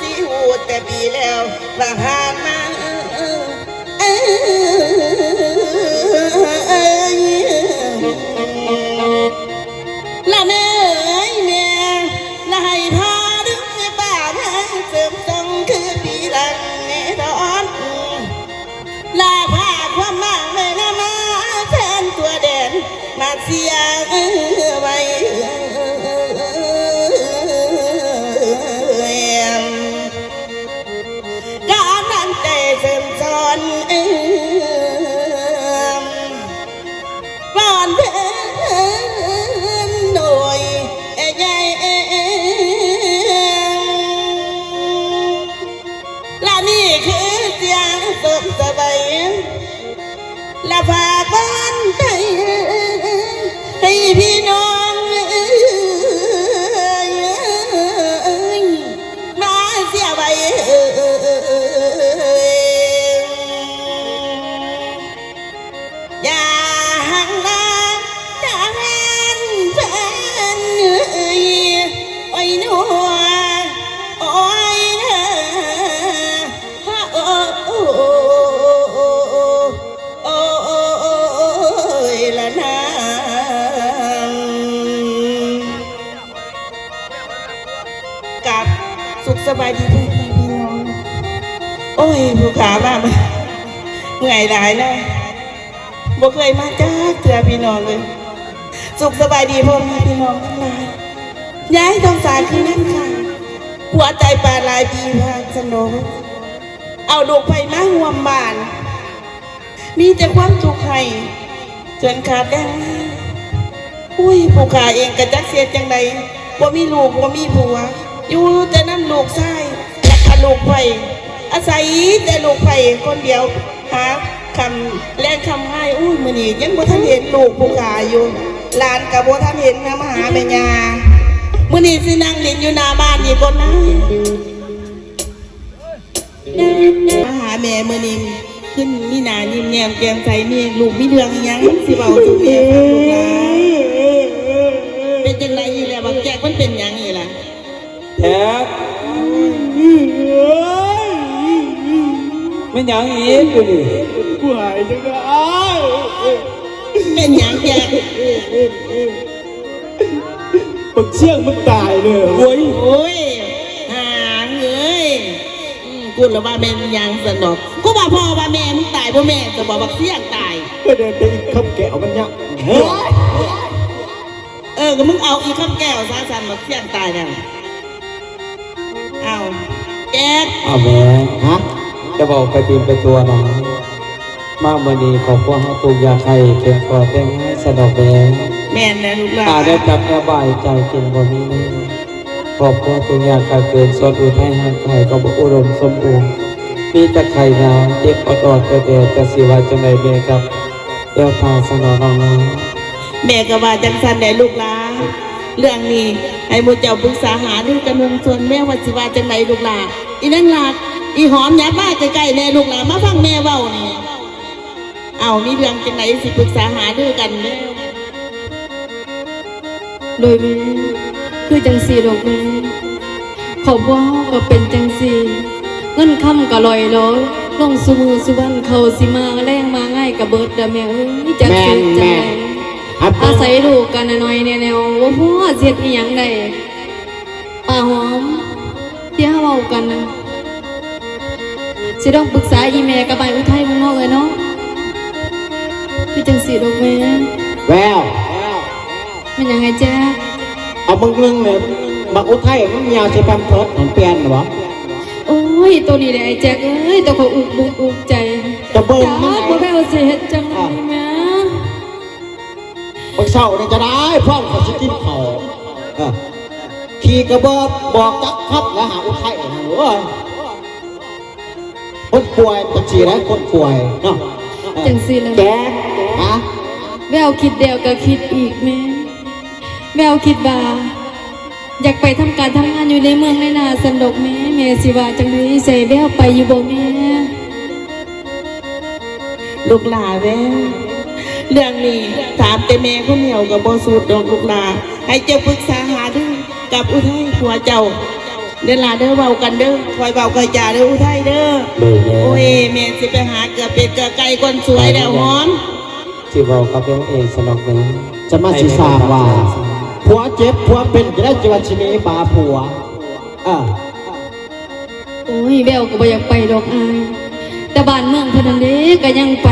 ຊິຮູ້ແຕ່ປີແລ້ວວ່າຜ່ານມາ ລະແມ່ເອີຍແມ່ ລະໃຫ້ພາດຶງປ່າມາເສີມສົ່ງຄືປີຫຼັງແນ່ນອນ. ລາພາຄວາມໝາກແມ່ນຳມາແທນຕົວແດນ ມາເສຍໄວ້ ການນັ້ນໄດ້ເສີມສອນ ວອນເດີນໂດຍໃຫຍ່ ລະນີ້ຄືສຽງສົມສະໄບ ລະຝາກວອນໄປໃຫ້ພີ່ນ້ອງເອີຍ ມາເສຍໄວ້ເອີຍ. ຢ່າຮັ່ງລານາແຟນເພິ່ນເອີຍ ໂອ້ຍນົວ ໂອ້ຍເດີ ໂອ້ ໂອ້ ໂອ້ຍລະນາ. ກາບສຸກສະບາຍດີພໍ່ແມ່ພີ່ນ້ອງ. ໂອ້ຍ ຜູ້ຂາມາເມື່ອຍຫຼາຍເນາະ ບໍ່ເຄີຍມາຈັກເທື່ອພີ່ນ້ອງເອີຍ. ສຸກສະບາຍດີພໍ່ແມ່ພີ່ນ້ອງທັງຫຼາຍ. ຍາຍຕ້ອງສາຄືນັ້ນຄ່ະ ຜົວຕາຍປານຫຼາຍປີພາກສະໜອງ ເອົາລູກໃຜມາຮ່ວມບ້ານ ມີແຕ່ຄວາມທຸກໃຫ້ ເກີນຂາດແລງງານ. ໂອ້ຍ ຜູ້ຂ້າເອງກະຈັກຊິເຮັດຈັ່ງໃດ ບໍ່ມີລູກບໍ່ມີຜົວ ຢູ່ແຕ່ນຳລູກຊາຍ ແລະກະລູກໃພ້ ອາໄສແຕ່ລູກໃພ້ຄົນດຽວ ຫາຄ່ຳແລງຄ່ຳງາຍ. ໂອ້ຍ ມື້ນີ້ຍັງບໍ່ທັນເຫັນລູກຜູ້ຂ້າຢູ່ ຫຼານກະບໍ່ທັນເຫັນ ມາຫາແມ່ຍ່າ ມື້ນີ້ຊິນັ່ງຫຼິ້ນຢູ່ໜ້າບ້ານນີ້ກ່ອນນາ. ມາຫາແມ່ມື້ນີ້ ຄືມີໜ້າຍິ້ມແຍ້ມແຈ່ມໃສ ມີລູກມີເລື່ອງອີ່ຫຍັງ ຊິເວົ້າສູ່ແມ່ຟັງລູກຫຼານ. ເປັນຈັ່ງໃດອີກແລ້ວບັກແຈັກ ມັນເປັນຫຍັງອີກລະແຈັກ? ແມ່ນຫຍັງອີກຢູ່ນີ້? ກູຫາຍຈັ່ງໃດອ້າຍ? ເປັນຫຍັງແຈັກ? ບັກຊຽງມັນຕາຍເລີຍ. ໂອ້ຍ ໂອ້ຍ ຫາງເອີຍ ອືມ ກູລະວ່າແມ່ນຫຍັງຊັ້ນດອກ ກູວ່າພໍ່ວ່າແມ່ມຶງຕາຍ ບໍ່ແມ່ນຊັ້ນບໍ່ ບັກຊຽງຕາຍ. ກໍໄດ້ແຕ່ອີກຄຳແກ້ວມັນຍະ ເອີ ກໍມຶງເອົາອີກຄຳແກ້ວຊະຊັ້ນ ບັກຊຽງຕາຍແລ້ວ. ອ້າວ ແຈັກ ອ້າວແມ່ ຮະ ຈະເວົ້າໄປຕີນໄປຕົວນະ. ມາມື້ນີ້ຄອບຄົວເຮົາທຸກຍາກໄຮ້ ເປັນພໍ່ແຕ່ງງານຊະດອກແມ່. ແມ່ນແຫຼະລູກຫຼານ. ອາ ໄດ້ຈັບແນວບາຍໃຈກິນບໍ່ມີແນ່ ຄອບຄົວທຸກຍາກຂາດເຂີນ ສ່ວນອຸໄທຮ່າງກາຍກໍບໍ່ອຸດົມສົມບູນ ມີແຕ່ໄຂ້ໜາວເຈັບອອດໆແອດໆ ຈັກຊິວ່າຈັ່ງໃດແມ່ກັບແວວຕາຊະເນາະນ້ອງເນາະ. ແມ່ກໍວ່າຈັ່ງຊັ້ນແຫຼະລູກຫຼານ. ເລື່ອງນີ້ໃຫ້ໝູ່ເຈົ້າປຶກສາຫາລືກັນເບິ່ງ ສ່ວນແມ່ວ່າຊິວ່າຈັ່ງໃດລູກຫຼານ. ອີນາງລັດ ອີຫອມ ຫຍັບມາໃກ້ໆແນ່ລູກຫຼານ ມາຟັງແມ່ເວົ້ານີ້. ເອົ້າ ມີເລື່ອງຈັ່ງໃດຊິປຶກສາຫາລືກັນແລ້ວ? ໂດຍແມ່ ຄືຈັ່ງຊີ້ດອກແມ່ ຄອບຄົວເຮົາກໍເປັນຈັ່ງຊີ້ ເງິນຄຳກໍລ່ອຍຫຼອຍລົງຊຸມື້ຊຸວັນ ເຂົ້າຊິມາແລງມາງ່າຍກໍເບິດລະແມ່ເອີຍ ຈັກຊິເຮັດຈັ່ງໃດ. ອາໄສລູກກໍນ້ອຍໆແນ່ໆ ບໍ່ພໍຊິເຮັດອີ່ຫຍັງໄດ້. ປ້າຫອມ ທີ່ເຮົາເວົ້າກັນນະ ຊິລອງປຶກສາອີ່ແມ່ກັບອ້າຍອຸໄທເບິ່ງເນາະເອື້ອຍເນາະ. ຄືຈັ່ງຊີ້ດອກແມ່. ແວວ ແມ່ນຫຍັງອ້າຍແຈັກ? ເອົາເບິ່ງເບິ່ງແມ່ ບັກອຸໄທມັນຍາວໃສ່ແພມເພີດ ມັນປ່ຽນບໍ່? ໂອ້ຍ ໂຕນີ້ແຫຼະອ້າຍແຈັກເອີຍ ໂຕຂ້ອຍອຸກບຸກອຸກໃຈ ຈະເບິ່ງມັນ ຈັກບໍ່ແວວຊິເຮັດຈັ່ງໃດແມ່. ບັກເຊົ້ານີ້ຈະໄດ້ ພ້ອມເຂົາຊິກິນເຂົ້າ ເອີ ຂີ້ກະບອກ ບອກຈັກຄຳລະຫາອຸໄທຫັ້ນ ໂອ້ຍ ຄົນປ່ວຍມັນຈັ່ງຊີ້ແຫຼະ ຄົນປ່ວຍເນາະ. ຈັ່ງຊີ້ລະ ແກ ຮະ ແວວຄິດແລ້ວກໍຄິດອີກແມ່ ແວວຄິດວ່າ ຢາກໄປທຳການທຳງານຢູ່ໃນເມືອງໃນນາຊັ້ນດອກແມ່. ແມ່ຊິວ່າຈັ່ງໃດ ຊິໃຫ້ແວວໄປຢູ່ບໍ່ແມ່? ລູກຫຼ້າເອີຍ ເລື່ອງນີ້ຖາມແຕ່ແມ່ຄົນດຽວກໍບໍ່ສຸດດອກລູກຫຼ້າ. ໃຫ້ເຈົ້າປຶກສາຫາລືກັບອຸໄທຜົວເຈົ້າ ເດີຫຼ້າເດີ ເວົ້າກັນເດີ ຄ່ອຍເວົ້າຄ່ອຍຈາເດີ ອຸໄທເດີ. ໂດຍແມ່. ໂອ້ຍ ແມ່ຊິໄປຫາເກືອເປັດເກືອໄກ່ກ່ອນ ສວຍແລ້ວຫອມ. ຊິເວົ້າກັບນ້ອງເອຊະນອກເດີ. ຈະມາຊິສ້າງວ່າ ຜົວເຈັບຜົວເປັນ ຈະໄດ້ ຈະວ່າຊິໜີປາຜົວ. ເອີ. ໂອ້ຍ ແວວກໍບໍ່ຢາກໄປດອກອ້າຍ ແຕ່ບ້ານເມືອງເພິ່ນນັ້ນເດ້ ກໍຍັງໄປ.